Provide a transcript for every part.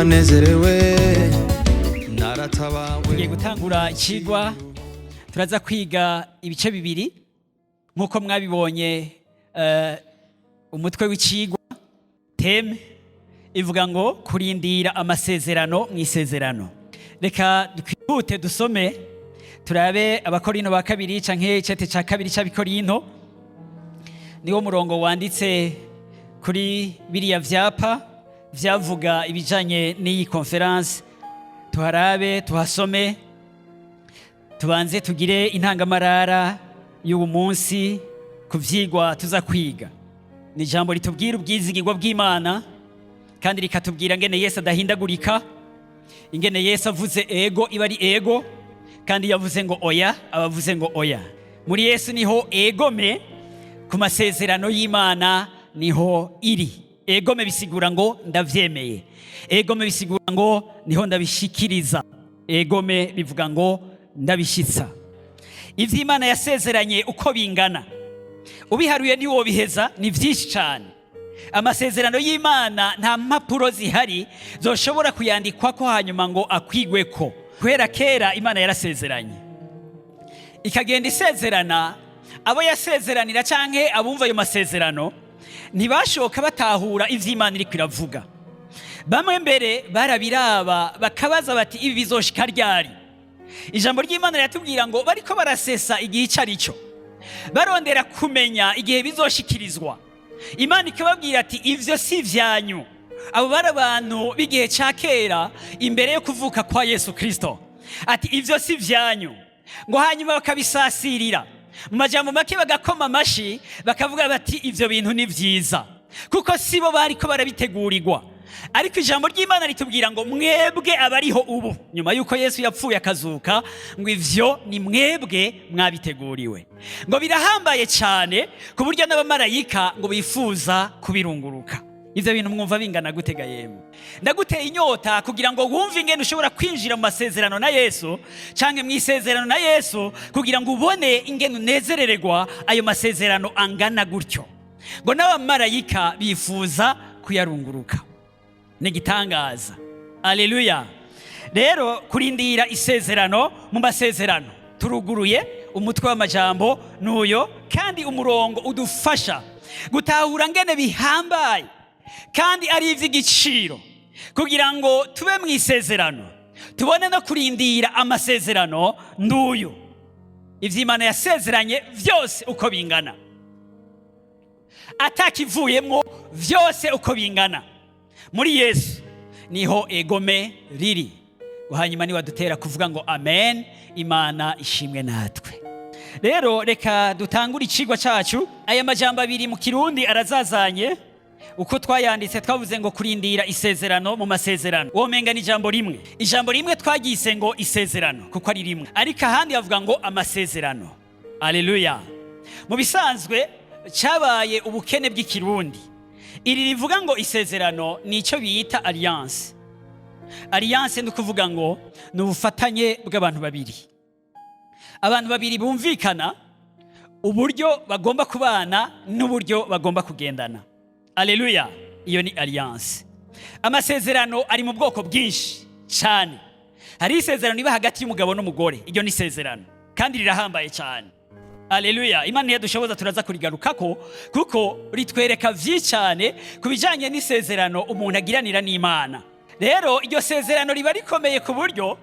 Ndanezerewe, naratabawe. Tugiye gutangura ikigwa. Turaza kwiga ibice bibiri nk'uko mwabibonye. Umutwe w'ikigwa, thème, ivuga ngo kurindira amasezerano mu isezerano. Reka twihute dusome, turabe Abakorinto ba kabiri canke icete ca kabiri c'Abikorinto. Niwo murongo wanditse kuri biriya vyapa vyavuga ibijanye n'iyi conférence. Tuharabe, tuhasome, tubanze tugire intangamarara y'ubu munsi ku vyigwa tuza kwiga. Ni ijambo ritubwira ubwizigirwa bw'Imana, kandi rikatubwira ngene Yesu adahindagurika, ingene Yesu avuze ego iba ari ego, kandi yavuze ngo oya aba avuze ngo oya. Muri Yesu niho egome ku masezerano y'Imana niho iri. Egome bisigura ngo ndavyemeye, egome bisigura ngo niho ndabishikiriza, egome bivuga ngo ndabishitsa. Ivyo Imana yasezeranye uko bingana, ubiharuye ntiwobiheza, ni vyinshi cyane. Amasezerano y'Imana nta mpapuro zihari zoshobora kuyandikwako hanyuma ngo akwigweko. Kubera kera Imana yarasezeranye, ikagenda isezerana. Abo yasezeranira canke abumva ayo masezerano ntibashoka batahura ivyo Imana iriko iravuga. Bamwe mbere barabiraba bakabaza bati: "Ibi bizoshika ryari?" Ijambo ry'Imana riratubwira ngo bariko barasesa igihe ico ari cyo, barondera kumenya igihe bizoshikirizwa. Imana ikababwira ati: "Ivyo si ivyanyu." Abo bari abantu b'igihe ca kera, imbere yo kuvuka kwa Yesu Kristo. Ati: "Ivyo si ivyanyu." Ngo hanyuma bakabisasirira, mu majambo make bagakoma amashi, bakavuga bati: "Ivyo bintu ni vyiza," kuko si bo bariko barabitegurirwa. Ariko ijambo ry'Imana ritubwira ngo mwebwe abariho ubu, nyuma y'uko Yesu yapfuye akazuka, ngo ivyo ni mwebwe mwabiteguriwe. Ngo birahambaye cyane ku buryo n'abamarayika ngo bifuza kubirunguruka. Ivyo bintu mwumva bingana gutega? Yemwe, ndaguteye inyota kugira ngo wumve ingene ushobora kwinjira mu masezerano na Yesu, canke mu isezerano na Yesu, kugira ngo ubone ingene unezerererwa ayo masezerano angana gutyo, ngo n'abamarayika bifuza kuyarunguruka. Ni igitangaza, aleluya! Rero kurindira isezerano mu masezerano, turuguruye umutwe w'amajambo n'uyo, kandi umurongo udufasha gutahura ngene bihambaye kandi ari iby'igiciro kugira ngo tube mu isezerano, tubone no kurindira amasezerano, nduyu: ivyo Imana yasezeranye byose uko bingana, atakivuyemwo, vyose uko bingana, muri Yesu niho egome riri. Ngo hanyuma niwadutera kuvuga ngo amen, Imana ishimwe. Natwe rero reka dutangure icigwa cacu. Aya majambo abiri mu Kirundi arazazanye. Uko twayanditse, twavuze ngo kurindira isezerano mu masezerano. Womenga ni ijambo rimwe. Ijambo rimwe twagise ngo isezerano kuko ari rimwe, ariko ahandi bavuga ngo amasezerano. Aleluya! Mu bisanzwe cyabaye ubukene bw'Ikirundi. Iri rivuga ngo isezerano ni icyo bita alliance. Alliance ni ukuvuga ngo ni ubufatanye bw'abantu babiri, abantu babiri bumvikana uburyo bagomba kubana n'uburyo bagomba kugendana. Aleluya! Iyo ni alliance. Amasezerano ari mu bwoko bwinshi cyane. Hari isezerano riba hagati y'umugabo n'umugore. Iryo ni isezerano kandi rirahambaye cyane. Aleluya! Imana iyo dushoboza turaza kurigarukako, kuko ritwereka vyinshi cyane ku bijanye n'isezerano umuntu agiranira n'Imana. Rero iryo sezerano riba rikomeye ku buryo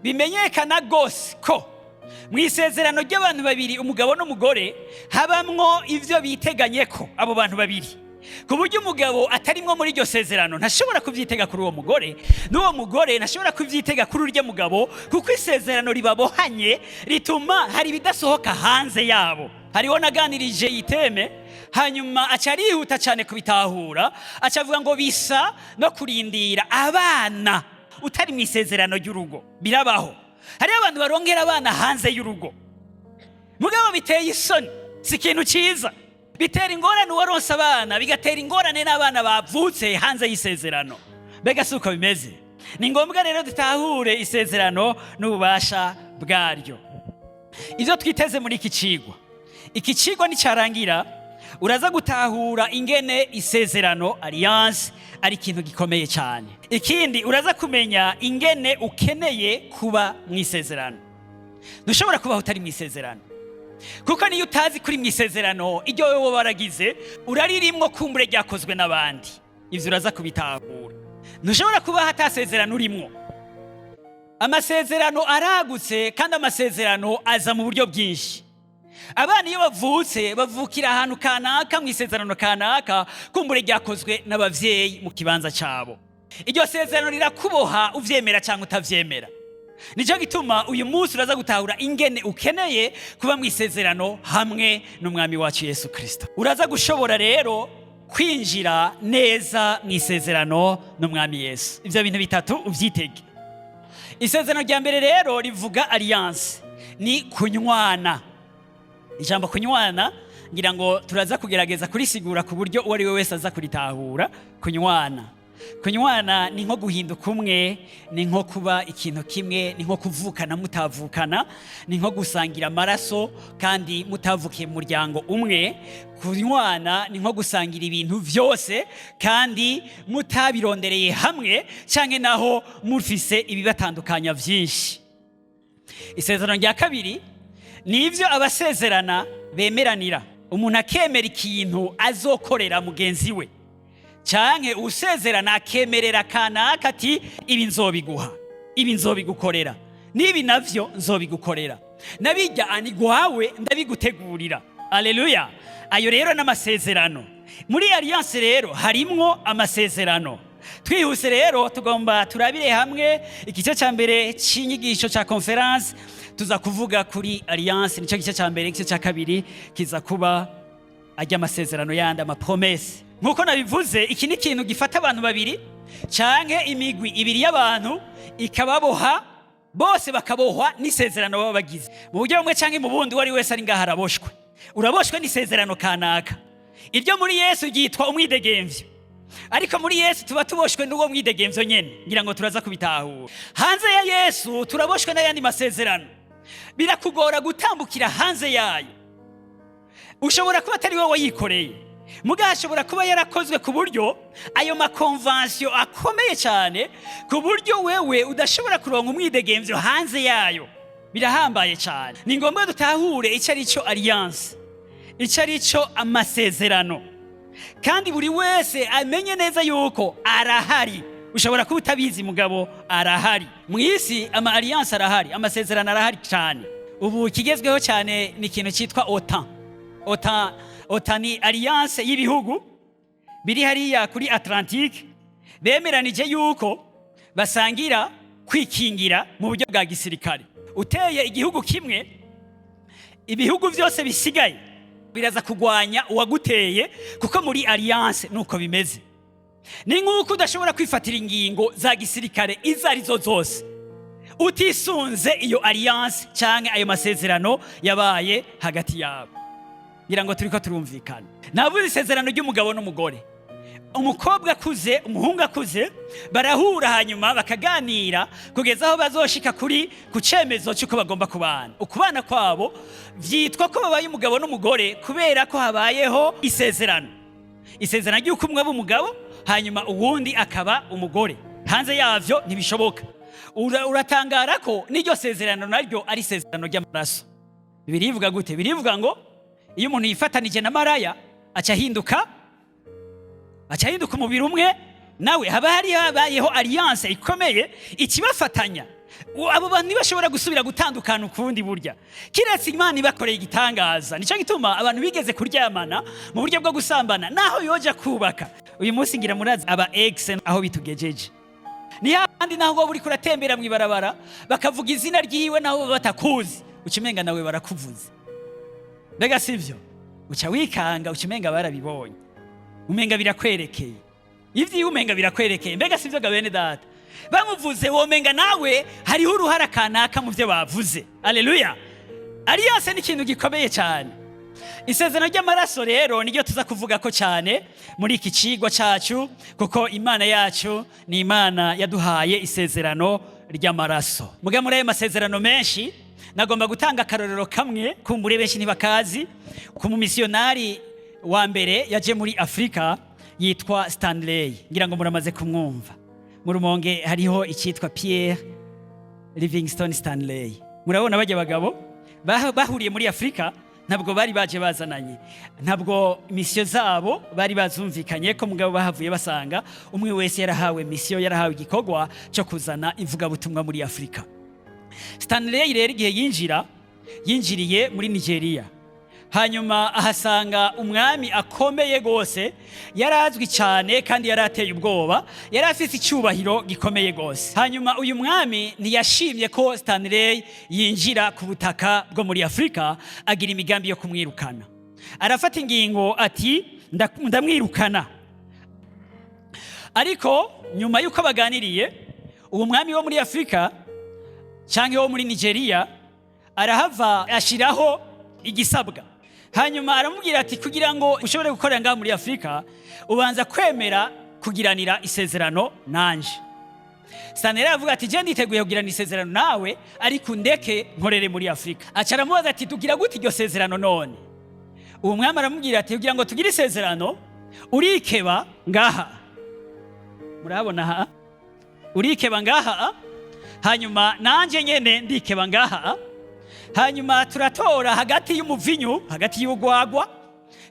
bimenyekana rwose ko mu isezerano ry'abantu babiri, umugabo n'umugore, habamwo ivyo biteganye ko abo bantu babiri, ku buryo umugabo atarimwo muri iryo sezerano ntashobora kuvyitega kuri uwo mugore, n'uwo mugore ntashobora kuvyitega kuri urya mugabo, kuko isezerano ribabohanye rituma hari ibidasohoka hanze yabo. Hariho naganirije iyi thème, hanyuma aca arihuta cyane kubitahura, aca avuga ngo bisa no kurindira abana utari mu isezerano ry'urugo. Birabaho, hariho abantu barongera abana hanze y'urugo. Mugabo biteye isoni, si ikintu cyiza. Bitera ingorane uwaronse abana, bigatera ingorane n'abana bavutse hanze y'isezerano. Mbega si uko bimeze? Ni ngombwa rero dutahure isezerano n'ububasha bwaryo. Ibyo twiteze muri iki cigwa: iki cigwa nicyarangira, Uraza gutahura ingene isezerano, alliance, ari ikintu gikomeye cyane. Ikindi, uraza kumenya ingene ukeneye kuba mu isezerano. Ntushobora kubaho utari mu isezerano, kuko niyo utazi kuri mu isezerano iryo wowe waragize, uraririmwo kumbure ryakozwe n'abandi. Ivyo uraza kubitahura. Ntushobora kubaho atasezerano urimwo. Amasezerano aragutse, kandi amasezerano aza mu buryo bwinshi. Abana iyo bavutse, bavukira ahantu kanaka, mu isezerano kanaka, kumbure ryakozwe n'abavyeyi mu kibanza cyabo. Iryo sezerano rirakuboha, uvyemera cyangwa utavyemera. Nicyo gituma uyu munsi uraza gutahura ingene ukeneye kuba mu isezerano hamwe n'Umwami wacu Yesu Kirisito. Uraza gushobora rero kwinjira neza mu isezerano n'Umwami Yesu. Ibyo bintu bitatu ubyitege. Isezerano rya mbere rero rivuga alliance, ni kunywana. Ijambo kunywana, ngira ngo turaza kugerageza kurisigura ku buryo uwo ari we wese aza kuritahura. Kunywana ni nko guhinduka umwe, ni nko kuba ikintu kimwe, ni nko kuvukana mutavukana, ni nko gusangira amaraso kandi mutavukiye mu muryango umwe. Kunywana ni nko gusangira ibintu byose kandi mutabirondereye hamwe, cyangwa naho mufise ibibatandukanya byinshi. Isezerano rya kabiri ni ibyo abasezerana bemeranira. Umuntu akemera ikintu azokorera mugenzi we, canke usezerana akemerera kanaka ati: "Ibi nzobiguha, ibi nzobigukorera, n'ibi navyo nzobigukorera, nabijya ani gwawe ndabigutegurira." Aleluya! Ayo rero n'amasezerano. Muri alliance rero harimwo amasezerano. Twihuse rero, tugomba turabire hamwe igice cya mbere cy'inyigisho cya conference. Tuza kuvuga kuri alliance, nicyo gice cya mbere. Igice cya kabiri kiza kuba ajya amasezerano yandi, ama promesses. Nk'uko nabivuze, iki ni ikintu gifata abantu babiri canke imigwi ibiri y'abantu, ikababoha bose, bakabohwa n'isezerano baba bagize mu buryo bumwe canke mu bundi. Uwo ari wese ari ngaho araboshwe, uraboshwe n'isezerano kanaka. Iryo muri Yesu ryitwa umwidegemvyo, ariko muri Yesu tuba tuboshwe n'uwo mwidegemvyo nyene. Ngira ngo turaza kubitahura. Hanze ya Yesu turaboshwe n'ayandi masezerano, birakugora gutambukira hanze yayo. Ushobora kuba atari wowe wayikoreye, muga ashobora kuba yarakozwe ku buryo ayo ma conventions akomeye cyane, ku buryo wewe udashobora kuronka umwidegemvyo hanze yayo. Birahambaye cyane. Ni ngombwa dutahure icyo ari cyo alliance, icyo ari cyo amasezerano, kandi buri wese amenye neza yuko arahari. Ushobora kuba utabizi, mugabo arahari mu isi. Ama alliance arahari, amasezerano arahari cyane. Ubu ikigezweho cyane ni ikintu cyitwa OTAN. OTAN, OTAN ni alliance y'ibihugu biri hariya kuri Atlantique, bemeranije yuko basangira kwikingira mu buryo bwa gisirikare. Uteye igihugu kimwe, ibihugu byose bisigaye biraza kugwanya uwaguteye, kuko muri alliance nuko bimeze. Ni nk'uko udashobora kwifatira ingingo za gisirikare izo arizo zose utisunze iyo alliance cyangwa ayo masezerano yabaye hagati yabo. Ngira ngo turiko turumvikana. Navuze isezerano ry'umugabo n'umugore. Umukobwa akuze, umuhungu akuze, barahura, hanyuma bakaganira kugeza aho bazoshika ku cemezo cy'uko bagomba kubana. Ukubana kwabo vyitwa ko babaye umugabo n'umugore, kubera ko habayeho isezerano, isezerano ry'uko umwe aba umugabo, hanyuma uwundi akaba umugore. Hanze yavyo ntibishoboka. Uratangara ko n'iryo sezerano naryo ari isezerano ry'amaraso. Birivuga gute? Birivuga ngo iyo umuntu yifatanije na maraya, aca ahinduka umubiri umwe nawe. Haba hari habayeho alliance ikomeye ikibafatanya. Abo bantu ntibashobora gusubira gutandukana ukundi burya, kiretse Imana ibakoreye igitangaza. Nicyo gituma abantu bigeze kuryamana mu buryo bwo gusambana, naho yoja kubaka uyu munsi, ngira murazi aba ex aho bitugejeje, ni handi naho wowe uriko uratembera mw'ibarabara, bakavuga izina ryiwe, naho baba batakuzi, uca umenga nawe barakuvuze. Mbega sivyo? Uca wikanga, uca umenga barabibonye, umenga birakwerekeye ivyiwe, umenga birakwerekeye. Mbega sivyo ga bene data? Bamuvuze, womenga nawe hariho uruhara kanaka mu byo bavuze. Aleluya! Alliance ni ikintu gikomeye cyane. Isezerano ry'amaraso rero niryo tuza kuvuga ko cyane muri iki cigwa cacu, kuko Imana yacu ni Imana yaduhaye isezerano ry'amaraso. Muga muri ayo masezerano menshi, nagomba gutanga akarorero kamwe, kumbure benshi ntibakazi, ku mumisiyonari. Wa mbere yaje muri Afurika yitwa Stanley, ngira ngo muramaze kumwumva. Mu Rumonge hariho icyitwa Pierre Livingstone Stanley. Murabona bajya bagabo bahuriye muri Afurika, ntabwo bari baje bazananye, ntabwo misiyo zabo bari bazumvikanye ko, mugabo bahavuye basanga umwe wese yarahawe misiyo, yarahawe igikorwa cyo kuzana ivugabutumwa muri Afurika. Stanley rero igihe yinjira, yinjiriye muri Nigeria, hanyuma ahasanga umwami akomeye rwose, yari azwi cyane kandi yari ateye ubwoba, yari afite icyubahiro gikomeye rwose. Hanyuma uyu mwami ntiyashimye ko Stanley yinjira ku butaka bwo muri Afurika, agira imigambi yo kumwirukana. Arafata ingingo ati: "Ndamwirukana." Ariko nyuma y'uko baganiriye, uwo mwami wo muri Afurika cyangwa wo muri Nigeria arahava ashyiraho igisabwa. Hanyuma aramubwira ati: "Kugira ngo ushobore gukorera ngaha muri Afurika, ubanza kwemera kugiranira isezerano nanje." Stanley aravuga ati: "Je nditeguye kugirana isezerano nawe, ariko undeke nkorere muri Afurika." Aca aramubaza ati: "Tugira gute iryo sezerano none?" Uwo mwami aramubwira ati: "Kugira ngo tugire isezerano, urikeba ngaha." Murabona aha? "Urikeba ngaha, hanyuma nanjye nyene ndikeba ngaha, hanyuma turatora hagati y'umuvinyu, hagati y'urwagwa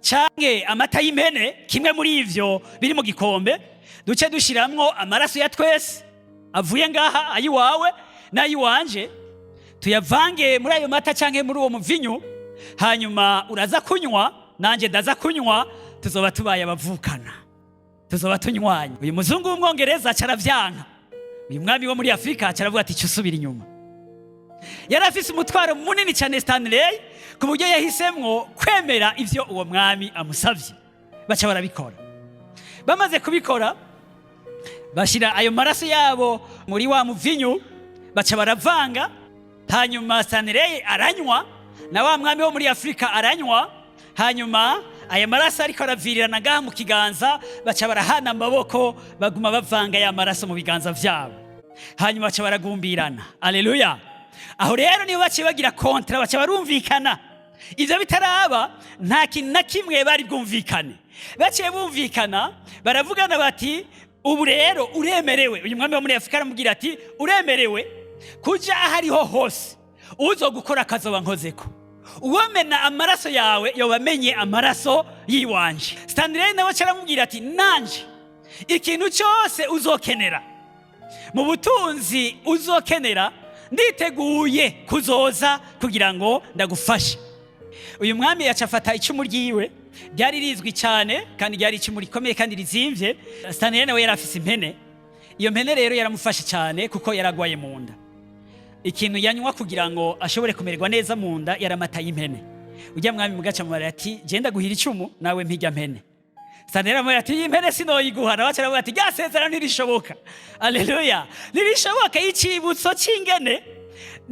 canke amata y'impene, kimwe muri ivyo biri mu gikombe, duce dushiramwo amaraso ya twese avuye ngaha, ayiwawe n'ayiwanje, tuyavange muri ayo mata canke muri uwo muvinyu. Hanyuma uraza kunywa, nanjye ndaza kunywa, tuzoba tubaye abavukana, tuzoba tunywanye." Uyu muzungu w'umwongereza aca aravyanka. Uyu mwami wo muri Afurika aca aravuga ati: "Usubira inyuma." Yari afise umutwaro munini cyane Stanley, ku buryo yahisemwo kwemera ivyo uwo mwami amusavye. Baca barabikora. Bamaze kubikora, bashyira ayo maraso yabo muri wa muvinyu, baca baravanga. Hanyuma Stanley aranywa, na wa mwami wo muri Afurika aranywa. Hanyuma aya maraso ariko aravirirana ngaha mu kiganza, baca barahana amaboko, baguma bavanga ya maraso mu biganza vyabo, hanyuma baca baragumbirana. Aleluya! Aho rero nibo baciye bagira contrat, baca barumvikana. Ivyo bitaraba, nta kintu na kimwe bari bwumvikane. Baciye bumvikana, baravugana bati: "Ubu rero uremerewe." Uyu mwami wo muri Afurika aramubwira ati: "Uremerewe kuja aho ariho hose, uzo gukora akazoba nkozeko, uwomena amaraso yawe yoba amenye amaraso yiwanje." Stanley nawe aca aramubwira ati: "Nanje ikintu cyose uzokenera mu butunzi uzokenera, nditeguye kuzoza kugira ngo ndagufashe." Uyu mwami yaca afata icumu ryiwe ryari rizwi cyane, kandi ryari icumu rikomeye kandi rizimvye. Stanley nawe yari afise impene. Iyo mpene rero yaramufashe cyane kuko yaragwaye mu nda. Ikintu yanywa kugira ngo ashobore kumererwa neza mu nda yari amata y'impene. Ujya mwami mugaca mubara ati: "Genda guhira icumu, nawe mpijya mpene." Stanley aramubwira ati: "Iyi mpene sinoyiguha." Nawe aca aravuga ati: "Rya sezerano ntirishoboka." Aleluya! Ntirishoboka. Icibutso c'ingene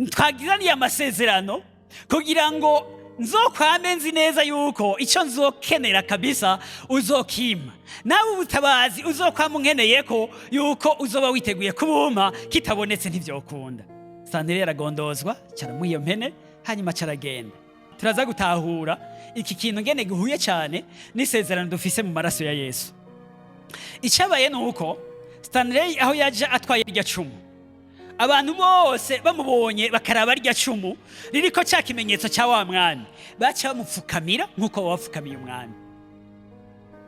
twagiraniye amasezerano, kugira ngo nzokwame nzi neza yuko icyo nzokenera kabisa uzokima, nawe ubutabazi uzokwama unkeneye ko yuko uzoba witeguye kubumpa, kitabonetse ntivyokunda. Stanley aragondozwa, caramuha iyo mpene, hanyuma caragenda. Turaza gutahura iki kintu ngene gihuye cyane n'isezerano dufise mu maraso ya Yesu. Icyabaye ni uko Stanley aho yaje atwaye irya cumu, abantu bose bamubonye bakaraba rya cumu ririko cya kimenyetso cya wa mwami, baca bamupfukamira nk'uko bapfukamiye umwami.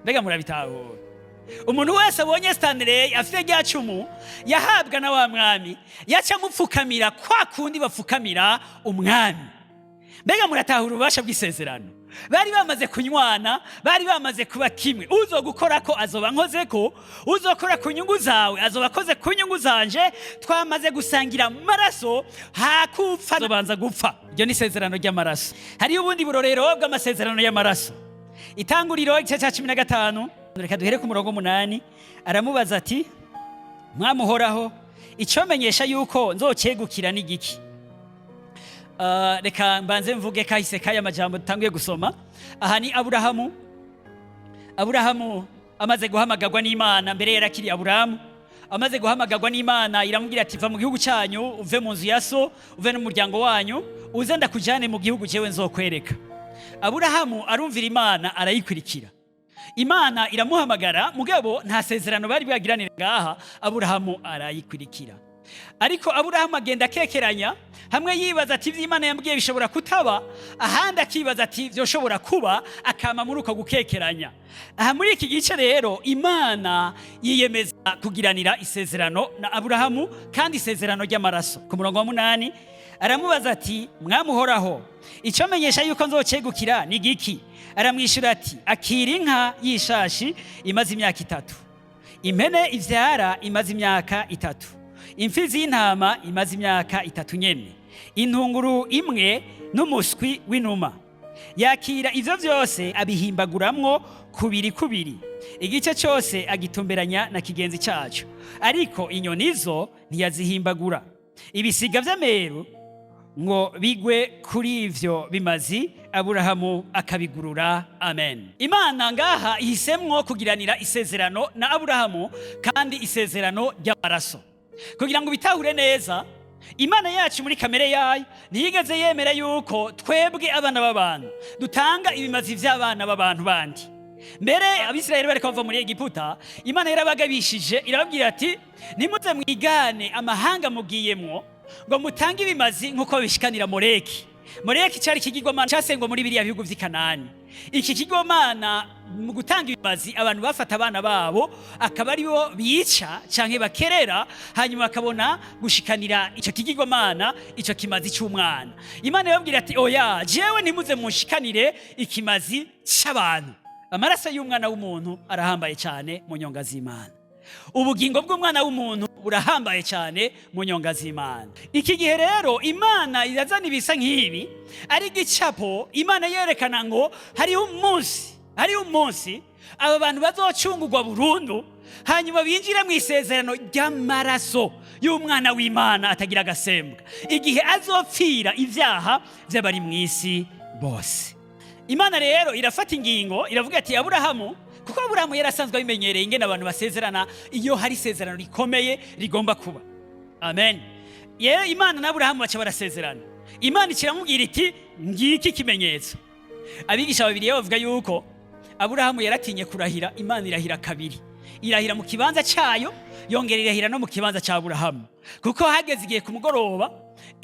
Mbega murabitahura? Umuntu wese abonye Stanley afite rya cumu yahabwa na wa mwami, yaca amupfukamira kwa kundi bapfukamira umwami. Mbega muratahura ububasha bw'isezerano? Bari bamaze kunywana, bari bamaze kuba kimwe. Uzo gukora ko azoba nkoze ko, uzokora ku nyungu zawe azoba akoze ku nyungu zanje. Twamaze gusangira amaraso, hakupfa azobanza gupfa. Iryo ni isezerano ry'amaraso. Hariyo ubundi burorero bw'amasezerano y'amaraso. Itanguriro igice cya 15, reka duhere ku murongo 8. Aramubaza ati: "Mwamuhoraho, icyo menyesha yuko nzocegukira ni giki?" Reka mbanze mvuge kahise k'aya majambo dutanguye gusoma. Aha ni Aburahamu. Aburahamu amaze guhamagarwa n'Imana, mbere yarakiri Aburahamu, amaze guhamagarwa n'Imana iramubwira ati: "Va mu gihugu cyanyu, uve mu nzu ya so, uve no mu muryango wanyu, uze ndakujyane mu gihugu jewe nzokwereka." Aburahamu arumvira Imana, arayikurikira. Imana iramuhamagara, mugabo nta sezerano bari bwagiranire ngaha. Aburahamu arayikurikira, ariko Aburahamu agenda akekeranya. Hamwe yibaza ati: "Ibyo Imana yambwiye bishobora kutaba," ahandi akibaza ati: "Byoshobora kuba." Akama muri uko gukekeranya. Aha muri iki gice rero, Imana yiyemeza kugiranira isezerano na Aburahamu, kandi isezerano ry'amaraso. Ku murongo wa 8 aramubaza ati: "Mwamuhoraho, icyo menyesha yuko nzocegukira ni giki?" Aramwishyura ati: "Akira inka y'ishashi imaze imyaka 3, impene ivyara imaze imyaka 3, imfizi y'intama imaze imyaka 3 nyene, intunguru imwe n'umuswi w'inuma." Yakira ivyo vyose, abihimbaguramwo kubiri kubiri, igice cyose agitumberanya na kigenzi cyaco, ariko inyoni zo ntiyazihimbagura. Ibisiga vy'ameru ngo bigwe kuri ivyo bimazi, Aburahamu akabigurura. Amen. Imana ngaha ihisemwo kugiranira isezerano na Aburahamu, kandi isezerano ry'amaraso. Kugira ngo bitahure neza, Imana yacu muri kamere yayo ntiyigeze yemera yuko twebwe abana b'abantu dutanga ibimazi vy'abana b'abantu bandi. Mbere Abisirayeli bariko bava muri Egiputa, Imana yarabagabishije, irababwira ati: "Ntimuze mwigane amahanga mugiyemwo ngo mutange ibimazi nk'uko bishikanira Moleki." Moleki cyari ikigirwamana cyasengwa muri biriya bihugu vy'i Kanani. Iki kigirwamana, mu gutanga ibimazi, abantu bafata abana babo akaba aribo bica canke bakerera, hanyuma bakabona gushikanira ico kigirwamana ico kimazi c'umwana. Imana yababwira ati: "Oya, jewe ntimuze munshikanire ikimazi c'abantu." Amaraso y'umwana w'umuntu arahambaye cyane mu nyonga z'Imana. Ubugingo bw'umwana w'umuntu burahambaye cyane mu nyonga z'Imana. Iki gihe rero Imana irazana ibisa nk'ibi ari igicapo. Imana yerekana ngo hariho umunsi aba bantu bazocungurwa burundu, hanyuma binjire mu isezerano ry'amaraso y'umwana w'Imana atagira agasembwa, igihe azopfira ibyaha by'abari mu isi bose. Imana rero irafata ingingo, iravuga ati: "Aburahamu," kuko Aburahamu yari asanzwe abimenyereye ingene abantu basezerana iyo hari isezerano rikomeye rigomba kuba. Amen. Rero Imana na Aburahamu baca barasezerana. Imana ikiramubwira iti: "Ngiki ikimenyetso." Abigisha babiri bavuga yuko Aburahamu yaratinye kurahira. Imana irahira kabiri, irahira mu kibanza cyayo, yongera irahira no mu kibanza cya Aburahamu, kuko hageze igihe ku mugoroba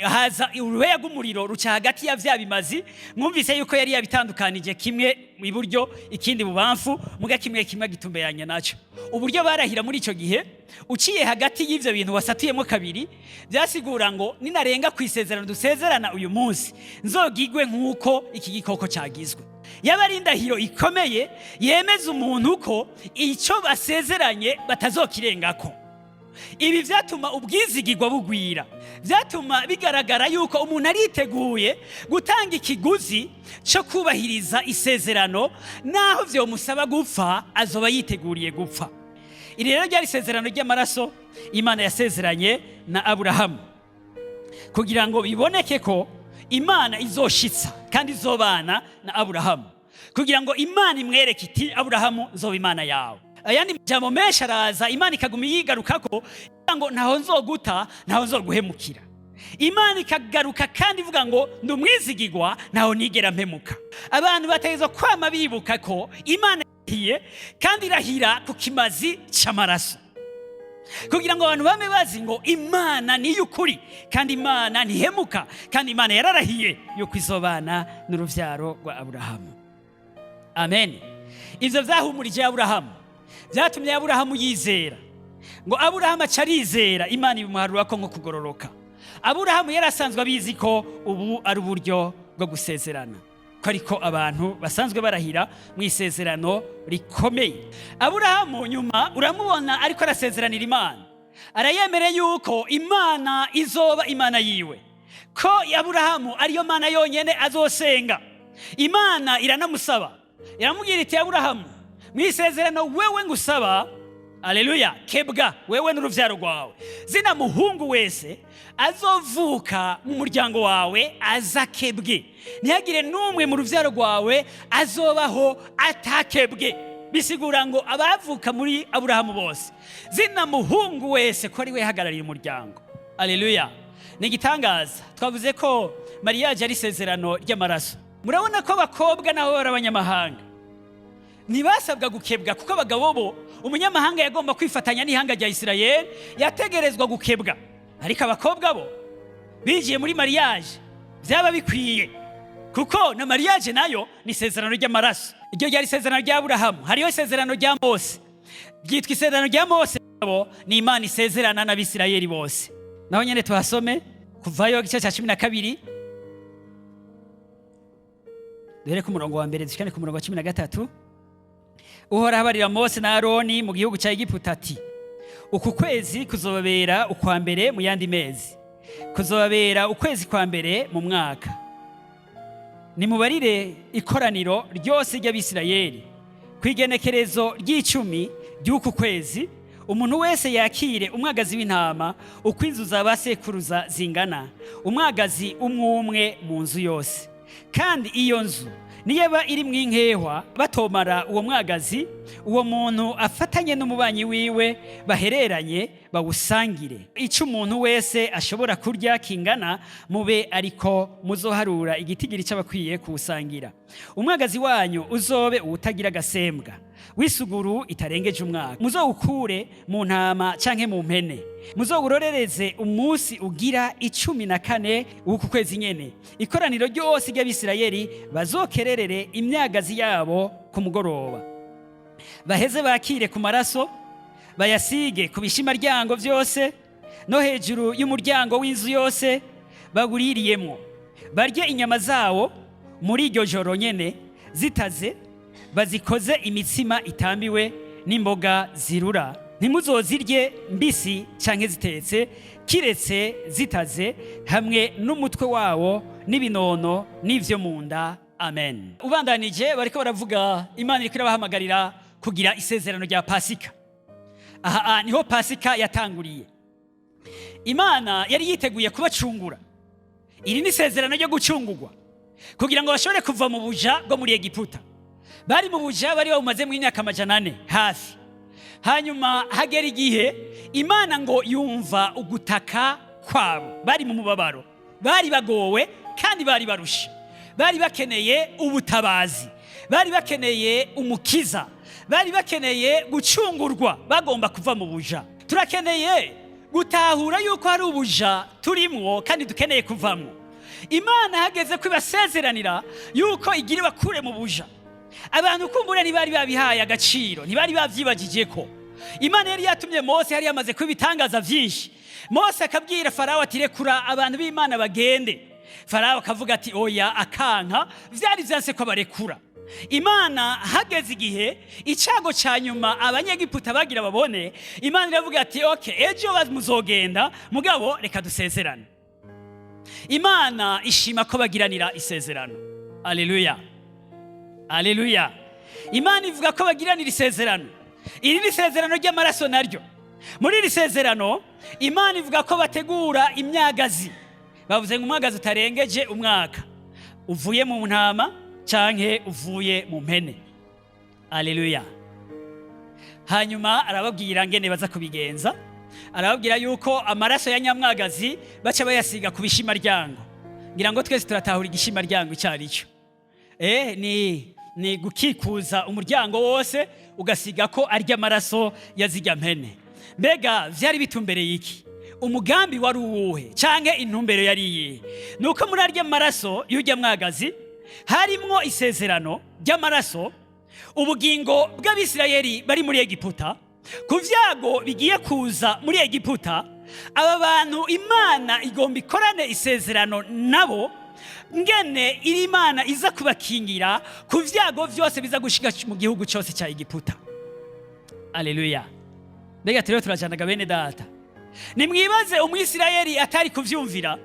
haza urubeya rw'umuriro ruca hagati ya vya bimazi. Mwumvise yuko yari yabitandukanije, kimwe iburyo, ikindi bubamfu, muga kimwe kimwe gitumberanya naco. Uburyo barahira muri ico gihe, uciye hagati y'ivyo bintu wasatuyemo kabiri, byasigura ngo ninarenga ku isezerano dusezerana uyu munsi, nzogigwe nk'uko iki gikoko cyagizwe. Yaba ari indahiro ikomeye yemeza umuntu ko icyo basezeranye batazokirengako. Ibi byatuma ubwizigirwa bugwira, byatuma bigaragara yuko umuntu ariteguye gutanga ikiguzi cyo kubahiriza isezerano, naho byomusaba gupfa azoba yiteguriye gupfa. Iri rero ryari isezerano ry'amaraso Imana yasezeranye na Aburahamu, kugira ngo biboneke ko Imana izoshitsa kandi izobana na Aburahamu, kugira ngo Imana imwereke iti: "Aburahamu, nzoba Imana yawe." Ayandi majambo menshi araza, Imana ikaguma yigarukako ngo: "Ntaho nzoguta, ntaho nzoguhemukira." Imana ikagaruka kandi ivuga ngo: "Ndumwizigirwa, ntaho nigera mpemuka." Abantu bategerezwa kwama bibuka ko Imana irahiye, kandi irahira ku kimazi c'amaraso, kugira ngo abantu bame bazi ngo Imana ni iy'ukuri, kandi Imana ntihemuka, kandi Imana yararahiye yuko izobana n'uruvyaro rwa Aburahamu. Amen. Ivyo vyahumurije Aburahamu, vyatumye Aburahamu yizera. Ngo Aburahamu aca arizera, Imana ibimuharura ko nko kugororoka. Aburahamu yari asanzwe abizi ko ubu ari uburyo bwo gusezerana, ko ariko abantu basanzwe barahira mu isezerano rikomeye. Aburahamu nyuma uramubona ariko arasezeranira Imana, arayemereye yuko Imana izoba Imana yiwe, ko Aburahamu ariyo Mana yonyene azosenga. Imana iranamusaba, iramubwira iti: "Aburahamu, mu isezerano wewe ngusaba, aleluya, kebwa wewe n'uruvyaro rwawe. Zina muhungu wese azovuka mu muryango wawe azakebwe, ntihagire n'umwe mu ruvyaro rwawe azobaho atakebwe." Bisigura ngo abavuka muri Aburahamu bose, zina muhungu wese, ko ari we hagarariye umuryango. Aleluya. Ni igitangaza. Twavuze ko mariage ari isezerano ry'amaraso. Murabona ko abakobwa nabo bari abanyamahanga, ntibasabwa gukebwa, kuko abagabo bo, umunyamahanga yagomba kwifatanya n'ihanga rya Isirayeli yategerezwa gukebwa, ariko abakobwa bo binjiye muri mariage byaba bikwiye, kuko na mariage nayo ni isezerano ry'amaraso. Iryo ryari isezerano rya Aburahamu. Hariho isezerano rya Mose, ryitwa isezerano rya Mose. Bo ni Imana isezerana n'Abisirayeli bose. Naho nyene tuhasome, Kuvayo igice cya 12, duhere ku murongo wa 1 dushikane ku murongo wa 13. Uhoraho abarira Mose na Aroni mu gihugu cya Egiputa ati: "Uku kwezi kuzobabera ukwa mbere mu yandi mezi, kuzobabera ukwezi kwa mbere mu mwaka. Nimubarire ikoraniro ryose ry'Abisirayeli ku igenekerezo ry'icumi ry'uku kwezi, umuntu wese yakire umwagazi w'intama uko inzu za ba sekuruza zingana, umwagazi umwe umwe mu nzu yose. Kandi iyo nzu niyaba iri mu inkehwa, batomara uwo mwagazi, uwo muntu afatanye n'umubanyi wiwe bahereranye bawusangire. Icyo umuntu wese ashobora kurya kingana, mube ariko muzoharura igitigiri cy'abakwiye kuwusangira. Umwagazi wanyu uzobe uwutagira agasembwa, w'isuguru itarengeje umwaka. Muzowukure mu ntama canke mu mpene. Muzowurorereze umunsi ugira 14 w'uku kwezi nyene. Ikoraniro ryose ry'Abisirayeli bazokererere imyagazi yabo ku mugoroba, baheze bakire ku maraso, bayasige ku bishimaryango byose no hejuru y'umuryango w'inzu yose bawuririyemwo. Barye inyama zawo muri iryo joro nyene zitaze, bazikoze imitsima itambiwe n'imboga zirura. Ntimuzozirye mbisi canke zitetse, kiretse zitaze, hamwe n'umutwe wawo n'ibinono n'ivyo mu nda." Amen. Ubandanije, bariko baravuga, Imana iriko irabahamagarira kugira isezerano rya Pasika. Aha niho Pasika yatanguriye. Imana yari yiteguye kubacungura. Iri ni isezerano ryo gucungurwa kugira ngo bashobore kuva mu buja bwo muri Egiputa. Bari mu buja, bari bawumazemo imyaka 400 hafi. Hanyuma hagera igihe Imana ngo yumva ugutaka kwabo. Bari mu mubabaro, bari bagowe kandi bari barushe, bari bakeneye ubutabazi, bari bakeneye umukiza, bari bakeneye gucungurwa, bagomba kuva mu buja. Turakeneye gutahura yuko hari ubuja turimwo kandi dukeneye kuvamwo. Imana hageze ko ibasezeranira yuko igira ibakure mu buja, abantu kumbura ntibari babihaye agaciro, ntibari bavyibagije ko Imana yari yatumye Mose. Yari yamaze kuba ibitangaza vyinshi. Mose akabwira Farawo ati: "Rekura abantu b'Imana bagende." Farawo akavuga ati: "Oya," akanka. Vyari vyanse ko barekura. Imana hageze igihe icyago cya nyuma Abanyegiputa bagira babone, Imana iravuga ati: "Okay, ejo muzogenda, mugabo reka dusezerane." Imana ishima ko bagiranira isezerano. Aleluya, aleluya! Imana ivuga ko bagiranira isezerano. Iri ni isezerano ry'amaraso naryo. Muri iri sezerano Imana ivuga ko bategura imyagazi. Bavuze ngo umwagazi utarengeje umwaka, uvuye mu ntama canke uvuye mu mpene. Aleluya! Hanyuma arababwira ngene baza kubigenza. Arababwira yuko amaraso ya nyamwagazi baca bayasiga ku bishimaryango. Ngira ngo twese turatahura igishimaryango icyo ari cyo. Ni gukikuza umuryango wose, ugasiga ko arya amaraso ya zirya mpene. Mbega vyari bitumbereye iki? Umugambi wari uwuhe, canke intumbero yari iyihe? Ni uko muri arya maraso y'urya mwagazi harimwo isezerano ry'amaraso, ubugingo bw'Abisirayeli bari muri Egiputa ku vyago bigiye kuza muri Egiputa. Aba bantu Imana igomba ikorane isezerano nabo, ngene iri Imana iza kubakingira ku vyago vyose biza gushika mu gihugu cyose cya Egiputa. Aleluya! Mbega turiho turajanaga, bene data? Nimwibaze Umwisirayeli atari kuvyumvira,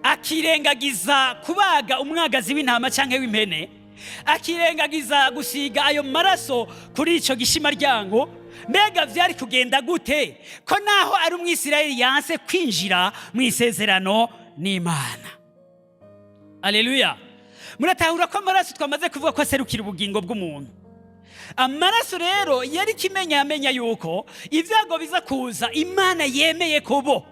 akirengagiza kubaga umwagazi w'intama canke w'impene, akirengagiza gusiga ayo maraso kuri ico gishimaryango. Mbega vyari kugenda gute, ko naho ari Umwisirayeli yanse kwinjira mu isezerano n'Imana? Aleluya! Muratahura ko amaraso twamaze kuvuga ko aserukira ubugingo bw'umuntu. Amaraso rero yari kimenyamenya yuko ibyago biza kuza, Imana yemeye ko bo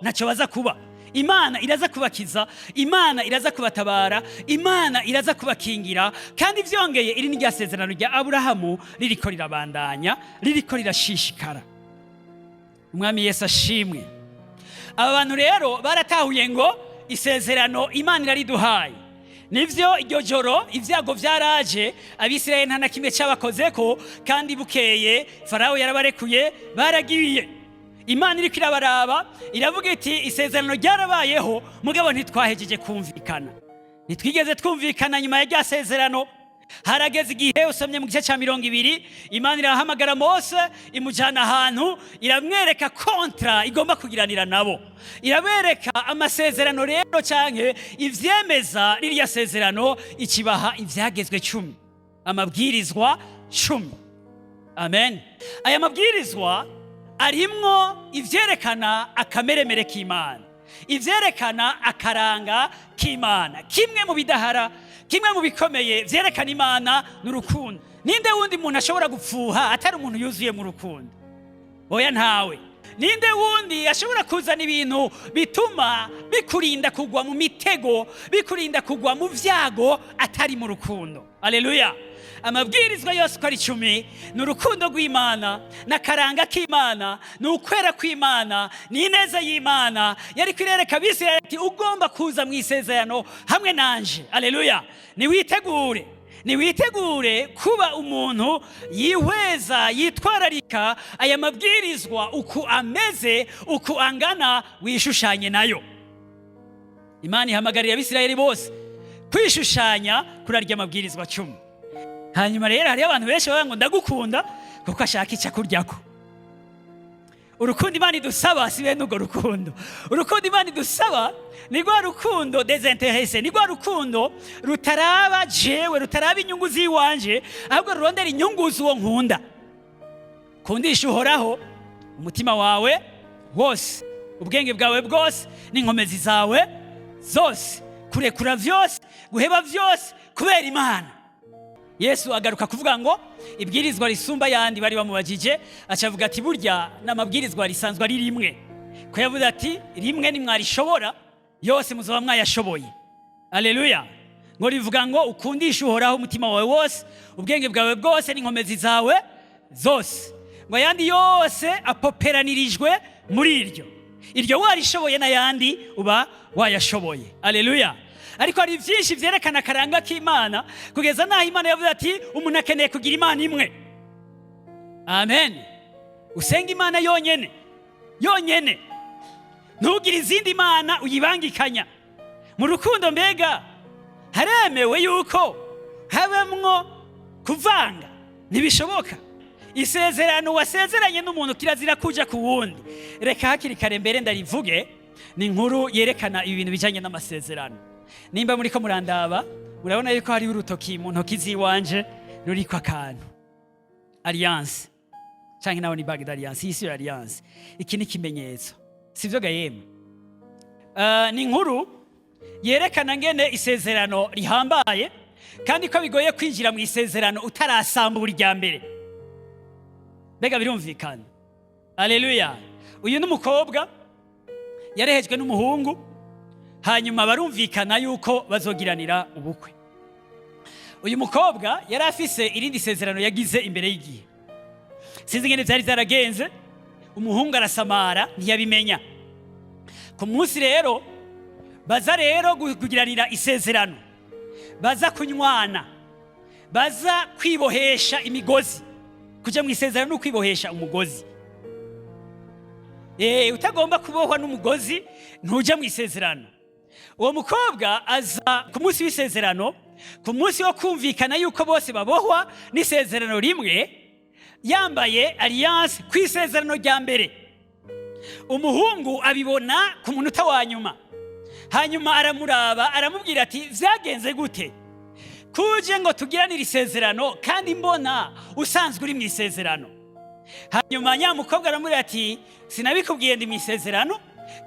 ntacyo baza kuba. Imana iraza kubakiza, Imana iraza kubatabara, Imana iraza kubakingira. Kandi byongeye, iri ni rya sezerano rya Aburahamu ririko rirabandanya, ririko rirashishikara. Umwami Yesu ashimwe. Aba bantu rero baratahuye ngo isezerano Imana irariduhaye. Nivyo, iryo joro ibyago byaraje, Abisirayeli nta na kimwe cyabakozeko, kandi bukeye Farawo yarabarekuye, baragiye. Imana iriko irabaraba, iravuga iti: "Isezerano ryarabayeho, mugabo ntitwahejeje kumvikana, ntitwigeze twumvikana nyuma ya rya sezerano." Harageze igihe, usomye mu gice cya 20, Imana irahamagara Mose, imujyana ahantu, iramwereka contrat igomba kugiranira nabo, irabereka amasezerano rero cyangwa ivyemeza ririya sezerano, ikibaha ibyagezwe 10, amabwirizwa 10. Amen. Aya mabwirizwa arimwo ivyerekana akameremere k'Imana, ivyerekana akaranga k'Imana. Kimwe mu bidahara, kimwe mu bikomeye vyerekana Imana ni urukundo. Ninde wundi muntu ashobora gupfuha atari umuntu yuzuye mu rukundo? Oya, ntawe. Ninde wundi ashobora kuzana ibintu bituma bikurinda kugwa mu mitego, bikurinda kugwa mu vyago, atari mu rukundo? Aleluya. Amabwirizwa yose uko ari 10 ni urukundo rw'Imana, n'akaranga k'Imana, ni ukwera kw'Imana, ni ineza y'Imana. Yari kwirereka Abisirayeli ati: "Ugomba kuza mu isezerano hamwe nanje, aleluya, niwitegure, niwitegure kuba umuntu yihweza, yitwararika aya mabwirizwa uku ameze, uku angana, wishushanye nayo." Imana ihamagarira Abisirayeli bose kwishushanya kuri arya mabwirizwa 10. Hanyuma rero hariyo abantu benshi bavuga ngo "Ndagukunda" kuko ashaka icyo akuryako. Urukundo Imana idusaba si bene urwo rukundo. Urukundo Imana idusaba ni rwa rukundo désintéressé, ni rwa rukundo rutaraba jewe, rutaraba inyungu z'iwanje, ahubwo rurondera inyungu z'uwo nkunda. Kundisha Uhoraho umutima wawe wose, ubwenge bwawe bwose n'inkomezi zawe zose, kurekura vyose, guheba vyose kubera Imana. Yesu agaruka kuvuga ngo ibwirizwa risumba yandi, bari bamubajije, acavuga ati: "Burya n'amabwirizwa risanzwe ari rimwe." Ko yavuze ati: "Rimwe nimwarishobora, yose muzoba mwayashoboye." Aleluya. Ngo rivuga ngo ukundishe Uhoraho umutima wawe wose, ubwenge bwawe bwose n'inkomezi zawe zose. Ngo ayandi yose apoperanirijwe muri iryo. Iryo warishoboye, n'ayandi uba wayashoboye. Aleluya. Ariko hari byinshi byerekana akaranga k'Imana, kugeza n'aho Imana yavuze ati umuntu akeneye kugira Imana imwe. Amen. Usenga Imana yonyene yonyene, ntugire izindi mana uyibangikanya mu rukundo. Mbega haremewe yuko habamwo kuvanga? Ntibishoboka. Isezerano wasezeranye n'umuntu kirazira kuja ku wundi. Reka hakiri kare mbere ndarivuge, ni inkuru yerekana ibi bintu bijanye n'amasezerano. Nimba muriko murandaba, murabona yuko hariho urutoki mu ntoki z'iwanje ruriko akantu, alliance, canke naho ni bague d'alliance. Iyi si yo alliance, iki ni ikimenyetso, sivyo ga yemwe? Ni inkuru yerekana ngene isezerano rihambaye, kandi ko bigoye kwinjira mu isezerano utarasambura irya mbere. Mbega birumvikana? Aleluya. Uyu ni umukobwa yarehejwe n'umuhungu, hanyuma barumvikana yuko bazogiranira ubukwe. Uyu mukobwa yari afise irindi sezerano yagize imbere y'igihe. Sinzi ingene byari byaragenze, umuhungu arasamara, ntiyabimenya. Ku munsi rero baza rero kugiranira isezerano, baza kunywana, baza kwibohesha imigozi. Kuja mu isezerano ni ukwibohesha umugozi. Utagomba kubohwa n'umugozi ntuja mu isezerano. Uwo mukobwa aza ku munsi w'isezerano, ku munsi wo kumvikana yuko bose babohwa n'isezerano rimwe, yambaye alliance ku isezerano rya mbere. Umuhungu abibona ku munota wa nyuma, hanyuma aramuraba, aramubwira ati: "Vyagenze gute kuje ngo tugiranire isezerano kandi mbona usanzwe uri mu isezerano?" Hanyuma nyamukobwa aramubwira ati: "Sinabikubwiye, ndi mu isezerano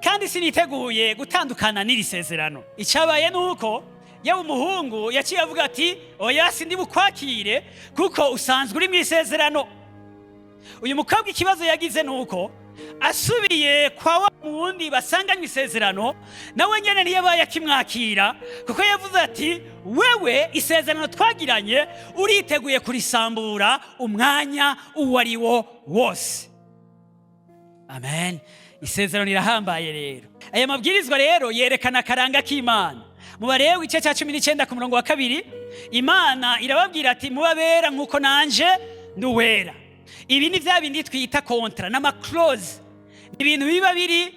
kandi siniteguye gutandukana n'iri sezerano." Icyabaye ni uko yewe umuhungu yaciye avuga ati: "Oya, sindi bukwakire kuko usanzwe uri mu isezerano." Uyu mukobwa ikibazo yagize ni uko Asubiye kwa wa wundi basanganywe isezerano, nawe nyene ntiyabaye akimwakira, kuko yavuze ati: "Wewe isezerano twagiranye uriteguye kurisambura umwanya uwo ari wo wose." Amen. Isezerano rirahambaye. Rero aya mabwirizwa rero yerekana akaranga k'Imana. Mu Barewi igice cya 19 ku murongo wa 2, Imana irababwira ati: "Mubabera nk'uko nanje ndi uwera." Ibi ni bya bindi twita contrat n'ama clauses, ni ibintu biba biri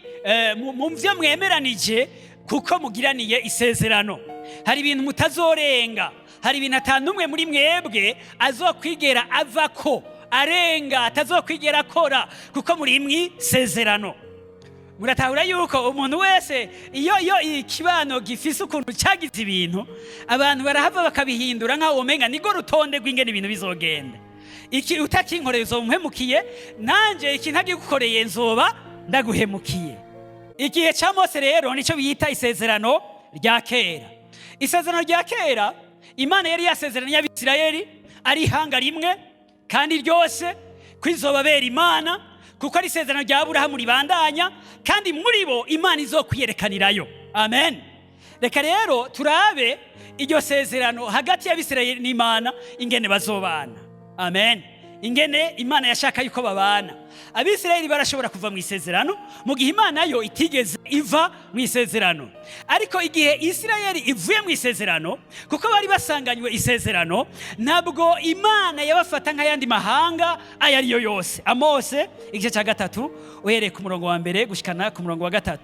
mu byo mwemeranije kuko mugiraniye isezerano. Hari ibintu mutazorenga, hari ibintu atanumwe muri mwebwe azokwigera ava ko arenga, atazokwigera akora, kuko muri mw'isezerano. Muratahura yuko umuntu wese, iyo ikibano gifise ukuntu cyagize ibintu, abantu barahava bakabihindura nk'aho womenga niko rutonde rw'ingene ibintu bizogenda. Iki utakinkoreye uzoba umuhemukiye, nanjye iki ntagigukoreye nzoba ndaguhemukiye. Igihe cya Mose rero nicyo bita isezerano rya kera. Isezerano rya kera, Imana yari yasezeranye Abisirayeli ari ihanga rimwe kandi ryose ko izobabera Imana, kuko ari isezerano rya Aburahamu ribandanya, kandi muri bo Imana izokwiyerekanirayo. Amen. Reka rero turabe iryo sezerano hagati y'Abisirayeli n'Imana, ingene bazobana. Amen. Ingene Imana yashaka yuko babana. Abisirayeli barashobora kuva mu isezerano, mu gihe Imana yo itigeze iva mu isezerano. Ariko igihe Isirayeli ivuye mu isezerano, kuko bari basanganywe isezerano, ntabwo Imana yabafata nk'ayandi mahanga ayo ariyo yose. Amose igice cya 3, uhereye ku murongo wa 1 gushikana ku murongo wa 3,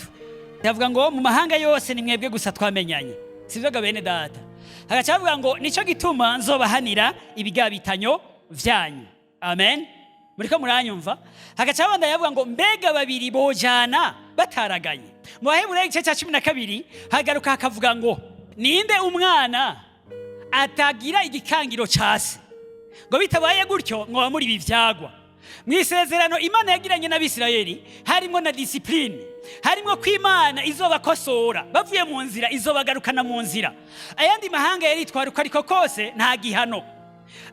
yavuga ngo: "Mu mahanga yose ni mwebwe gusa twamenyanye." Sivyo ga bene data? Hagaca havuga ngo: "Nico gituma nzobahanira ibigabitanyo vyanyu." Amen. Muriko muranyumva? Hagaca habandanya yavuga ngo: "Mbega babiri bojana bataraganye?" Mu Baheburayo igice cya 12 hagaruka hakavuga ngo: "Ninde umwana atagira igikangiro ca se?" Ngo bitabaye gutyo ngo muri ibi vyagwa. Mu isezerano Imana yagiranye n'Abisirayeli harimo na discipline, harimo ko Imana izobakosora bavuye mu nzira, izobagarukana mu nzira. Ayandi mahanga yaritwara uko ariko kose, nta gihano.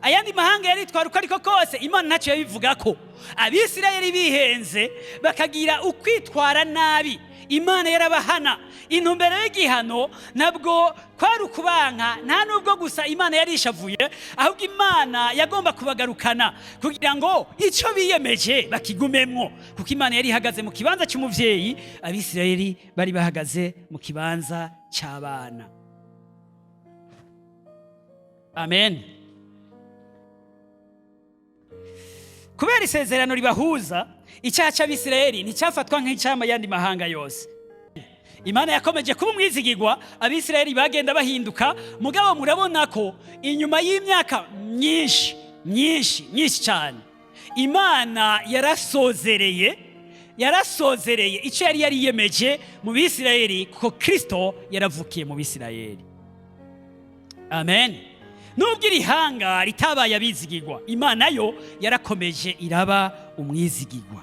Ayandi mahanga yaritwara uko ariko kose, Imana ntacyo yabivuga ko. Abisirayeli bihenze bakagira ukwitwara nabi, Imana yarabahana. Intumbero y'igihano ntabwo kwari ukubanka, nta nubwo gusa Imana yarishavuye, ahubwo Imana yagomba kubagarukana kugira ngo icyo biyemeje bakigumemwo, kuko Imana yari ihagaze mu kibanza cy'umuvyeyi, Abisirayeli bari bahagaze mu kibanza cy'abana. Amen. Kubera isezerano ribahuza, icyaha cy'Abisirayeli nticyafatwa nk'icyama yandi mahanga yose. Imana yakomeje kuba umwizigirwa. Abisirayeli bagenda bahinduka, mugabo murabona ko inyuma y'imyaka myinshi myinshi myinshi cyane, Imana yarasozereye icyo yari yariyemeje mu Bisirayeli, kuko Kristo yaravukiye mu Bisirayeli. Amen. Nubwo iri hanga ritabaye abizigirwa, Imana yo yarakomeje iraba umwizigirwa.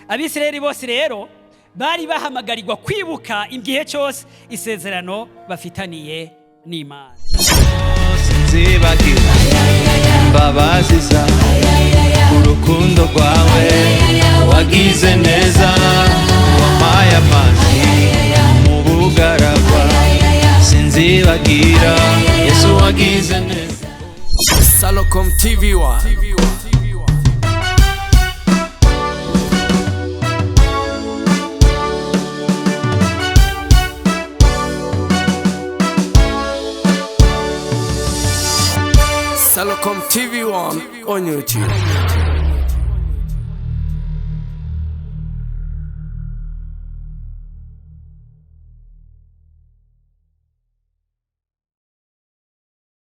Abisirayeli bose rero bari bahamagarirwa kwibuka igihe cyose isezerano bafitaniye n'Imana. Sinzibagira imbabazi zawe, urukundo rwawe, wagize neza, wampaye amazi mu bugaragwa. Sinzibagira Yesu, wagize neza. Salocom TV 1. Salocom TV 1 on YouTube.